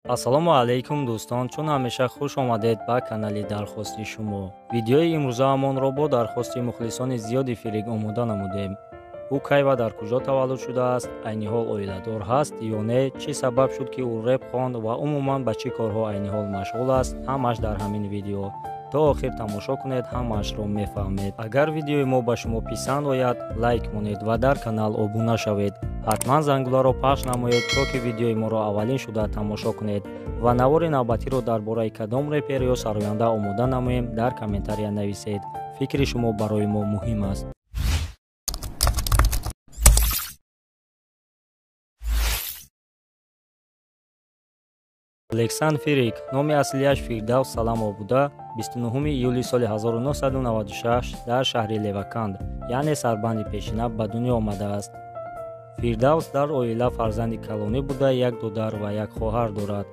Ассалому алайкум дӯстон, чун ҳамеша хуш омадед ба канали дархости шумо. Видеои имрӯзаамонро бо дархости мухлисони зиёди Фирик омода намудем. Ӯ кай ва дар куҷо таваллуд шудааст, айни ҳол оиладор ҳаст ё не, чӣ сабаб шуд, ки ӯ реп хонд ва умуман ба чӣ корҳо айни ҳол машғул аст, ҳамааш дар ҳамин видео. То охир тамошо кунед, ҳамаашро мефаҳмед. Агар видеои мо ба шумо писанд ояд, лайк монед ва дар канал обуна шавед. Ҳатман зангуларо пахш намоед, то ки видеои моро аввалин шуда тамошо кунед ва навори навбатиро дар бораи кадом репер ё сароянда омода намоем, дар комментария нависед. Фикри шумо барои мо муҳим аст. Александр Фирик, номи аслияш Фирдавс Саламов буда, 29 июли соли 1996 дар шаҳри Леваканд, яъне сарбанди пешина, ба дунё омадааст. Фирдавс дар оила фарзанди калонӣ буда, як додар ва як хоҳар дорад.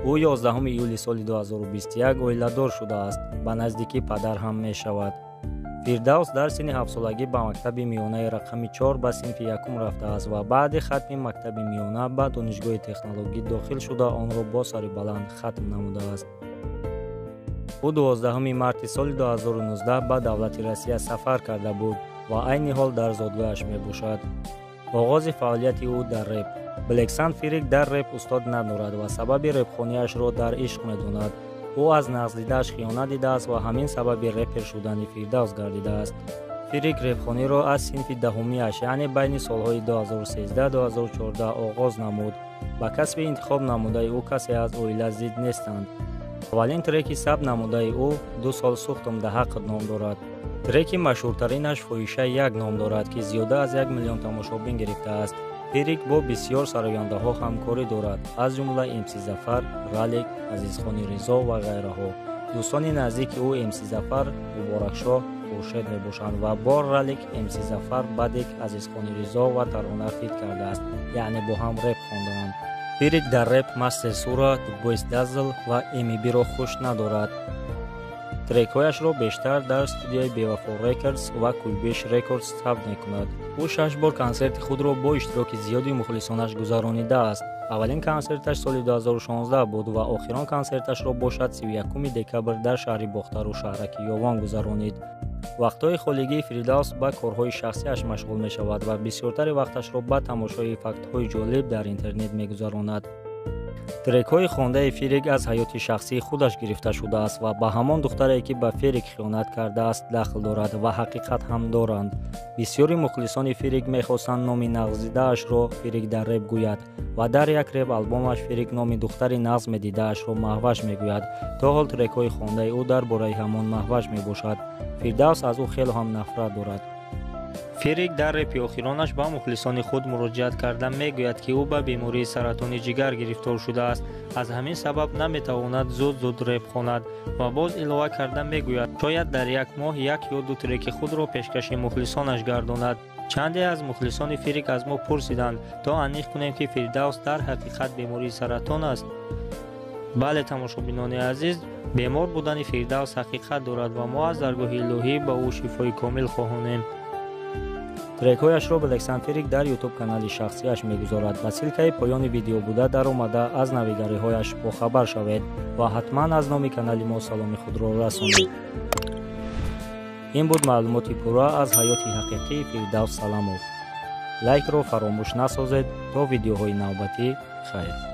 Ӯ 11 июли соли 2021 оиладор шудааст, ба наздикӣ падар ҳам мешавад. Фирдавс дар синни ҳафтсолагӣ ба мактаби миёнаи рақами 4 ба синфи якум рафтааст ва баъди хатми мактаби миёна ба донишгоҳи технологӣ дохил шуда, онро бо сари баланд хатм намудааст. Ӯ 12 марти соли 2019 ба давлати Россия сафар карда буд ва айни ҳол дар зодгоҳаш мебошад. Оғози фаъолияти ӯ дар реп. Александр Фирик дар реп устод надорад ва сабаби репхониашро дар ишқ медонад. Ӯ аз нағздидааш хиёнат дидааст ва ҳамин сабаби репер шудани Фирдавс гардидааст. Фирик репхониро аз синфи даҳумиаш, яъне байни солҳои 2013-2014 оғоз намуд. Ба касби интихоб намудаи ӯ касе аз оила зид нестанд. Аввалин треки сабт намудаи ӯ «Ду сол сӯхтум да ҳаққ» ном дорад. Треки машҳуртаринаш «Фоҳиша як» ном дорад, ки зиёда аз 1 миллион тамошобин гирифтааст. Фирик бо бисёр сарояндаҳо ҳамкорӣ дорад, аз ҷумла МС Зафар, Ралик, Азизхони Ризо ва ғайраҳо. Дӯстони наздики ӯ МС Зафар, Муборакшоҳ, Хуршед мебошанд ва бо Ралик, МС Зафар, Бадик, Азизхони Ризо ва Тарона фит кардааст, яъне бо ҳам реп хондаанд. Фирик дар реп Мастер Сура, Дубойс Дазл ва МБ-ро хуш надорад. Трекҳояшро бештар дар студияи Бевафо Рекордс ва Кулбеш Рекордс сабт мекунад. Ӯ 6 бор консерти худро бо иштироки зиёди мухлисонаш гузаронидааст. Аввалин консерташ соли 2016 буд ва охирон консерташро бошад 31 декабр дар шаҳри Бохтару шаҳраки Ёвон гузаронид. Вақтҳои холигии Фирдавс ба корҳои шахсиаш машғул мешавад ва бисёртари вақташро ба тамошои фактҳои ҷолиб дар интернет мегузаронад. Трекҳои хондаи Фирик аз ҳаёти шахсии худаш гирифта шудааст ва ба ҳамон духтаре, ки ба Фирик хиёнат кардааст, дахл дорад ва ҳақиқат ҳам доранд. Бисёри мухлисони Фирик мехостанд номи нағздидаашро Фирик дар реп гӯяд ва дар як реп албомаш Фирик номи духтари нағз медидаашро Маҳваш мегӯяд. То ҳол трекҳои хондаи ӯ дар бораи ҳамон Маҳваш мебошад. Фирдавс аз ӯ хело ҳам нафрат дорад. Фирик дар репи охиронаш ба мухлисони худ муроҷиат карда мегӯяд, ки ӯ ба бемории саратони ҷигар гирифтор шудааст, аз ҳамин сабаб наметавонад зуд-зуд реп хонад ва боз илова карда мегӯяд, шояд дар як моҳ як ё ду треки худро пешкаши мухлисонаш гардонад. Чанде аз мухлисони Фирик аз мо пурсиданд, то аниқ кунем, ки Фирдавс дар ҳақиқат бемории саратон аст. Бале, тамошобинони азиз, бемор будани Фирдавс ҳақиқат дорад ва мо аз даргоҳи илоҳӣ ба ӯ шифои комил хоҳонем. Трекҳояшро Александр Фирик дар YouTube канали шахсиаш мегузорад. Ба ссилкаи поёни видео буда даромада аз навигариҳояш бохабар шавед ва ҳатман аз номи канали мо саломи худро расонед. Ин буд маълумоти пурра аз ҳаёти ҳақиқии Фирдавс Саламов. Лайкро фаромӯш насозед. То видеоҳои навбатӣ, хайр.